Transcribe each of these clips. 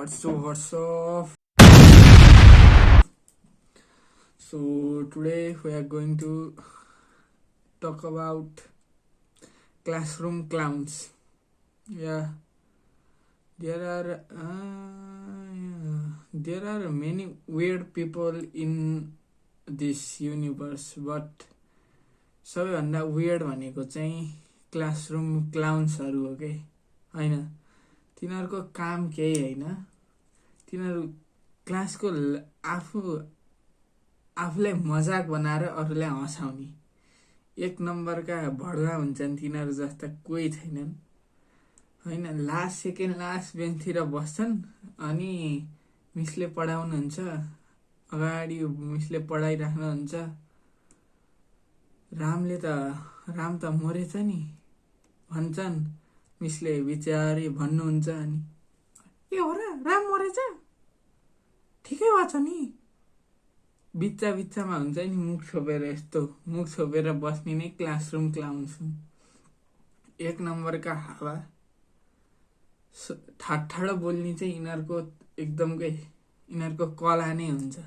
What's up? So today we are going to talk about classroom clowns. Yeah, there are there are many weird people in this universe, but सबैभन्दा weird भनेको चाहिँ classroom क्लाउन्सहरू हो के हैन। तिनीहरूको काम केही हैन, तिनीहरू क्लासको आफूलाई मजाक बनाएर अरूलाई हँसाउने एक नम्बरका भडुवा हुन्छन्। तिनीहरू जस्ता कोही छैनन् हैन। लास्ट बेन्चतिर बस्छन् अनि मिसले पढाउनुहुन्छ, अगाडि मिसले पढाइराख्नुहुन्छ। राम त मरेछ नि भन्छन्, मिसले बिचारी भन्नुहुन्छ। अनि ए हो र, राम मरेछ, ठिकै भएछ नि। बिच्चामा हुन्छ नि मुख छोपेर, यस्तो मुख छोपेर बस्ने नै क्लासरुम क्लाउन्स हुन्। एक नम्बरका हावा, ठाडो बोल्ने चाहिँ यिनीहरूको कला नै हुन्छ।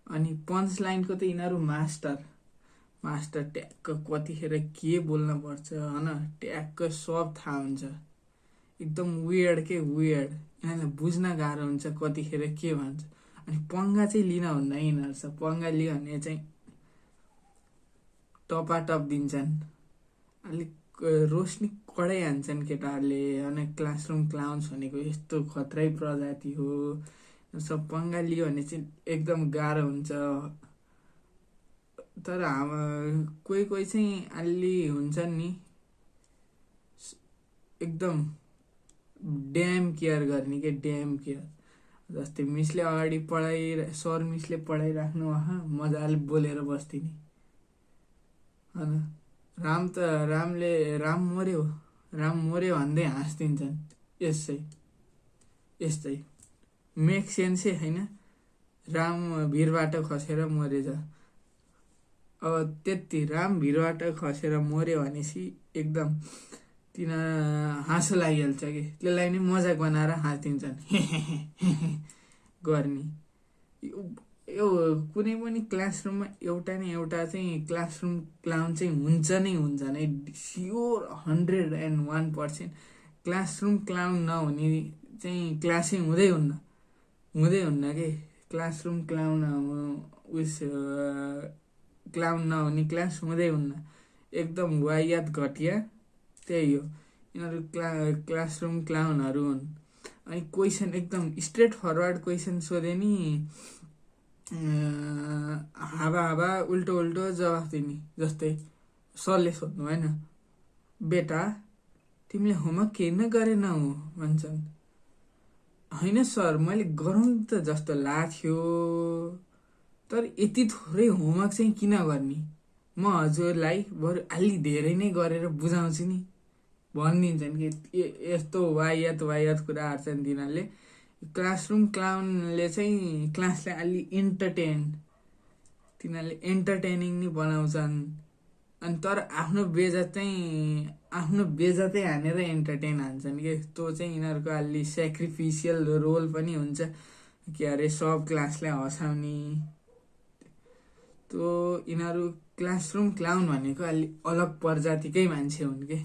अनि पञ्च लाइनको त यिनीहरू मास्टर ट्याक्क कतिखेर के बोल्न पर्छ हैन, ट्याक्क सब थाहा हुन्छ। एकदम वियर्ड यिनीहरूलाई बुझ्न गाह्रो हुन्छ कतिखेर के भन्छ। अनि पंगा चाहिँ लिन हुन्न यिनीहरू छ। पंगा लियो भने चाहिँ टपाटप दिन्छन्, अलिक रोशनी कडै हान्छन् केटाहरूले। अनि क्लासरुम क्लाउन्स भनेको यस्तो खतरै प्रजाति हो। सब पंगा लियो भने चाहिँ एकदम गाह्रो हुन्छ। तर कोही चाहिँ अलि हुन्छन् नि, एकदम ड्याम केयर गर्ने के, ड्याम केयर। जस्तै मिसले अगाडि सर मिसले पढाइराख्नु, मजाले बोलेर बस्दिने हैन। राम मर्यो भन्दै हाँस्दिन्छन्। यस्तै मेक सेन्सै हैन। राम भिरबाट खसेर मरेछ। अब त्यति राम भिरबाट खसेर मर्यो भनेपछि एकदम तिनीहरू हाँसो लागिहाल्छ कि, त्यसलाई नै मजाक बनाएर हाँसिदिन्छन् गर्ने। यो कुनै पनि क्लासरुममा एउटा न एउटा चाहिँ क्लासरुम क्लाउन चाहिँ हुन्छ नै है। स्योर 101%। क्लासरुम क्लाउन नहुने चाहिँ क्लासै हुँदै हुन्न के। क्लासरुम क्लाउन क्लाउन नहुने क्लास हुँदै हुन्न। एकदम वाहियात घटिया त्यही हो। यिनीहरू क्लासरुम क्लाउनहरू हुन्। अनि क्वेसन एकदम स्ट्रेट फरवर्ड क्वेसन सोधे नि हावा उल्टो जवाफ दिने। जस्तै सरले सोध्नु होइन, बेटा तिमीले होमवर्क किन गरेनौ भन्छन्। होइन सर, मैले गरौँ त जस्तो लाग्थ्यो, तर यति थोरै होमवर्क चाहिँ किन गर्ने, म हजुरलाई बरु अलि धेरै नै गरेर बुझाउँछु नि भनिदिन्छन् कि। यस्तो वाहियात कुराहरू छन् तिनीहरूले। क्लासरुम क्लाउनले चाहिँ क्लासलाई अलि एन्टरटेनिङ नि बनाउँछन्। अनि तर आफ्नो बेजतै हानेर एन्टरटेन हान्छन् कि। त्यो चाहिँ यिनीहरूको अलि सेक्रिफिसियल रोल पनि हुन्छ के अरे, सब क्लासलाई हँसाउने। त्यो यिनीहरू क्लासरुम क्लाउन भनेको अलि अलग प्रजातिकै मान्छे हुन् के।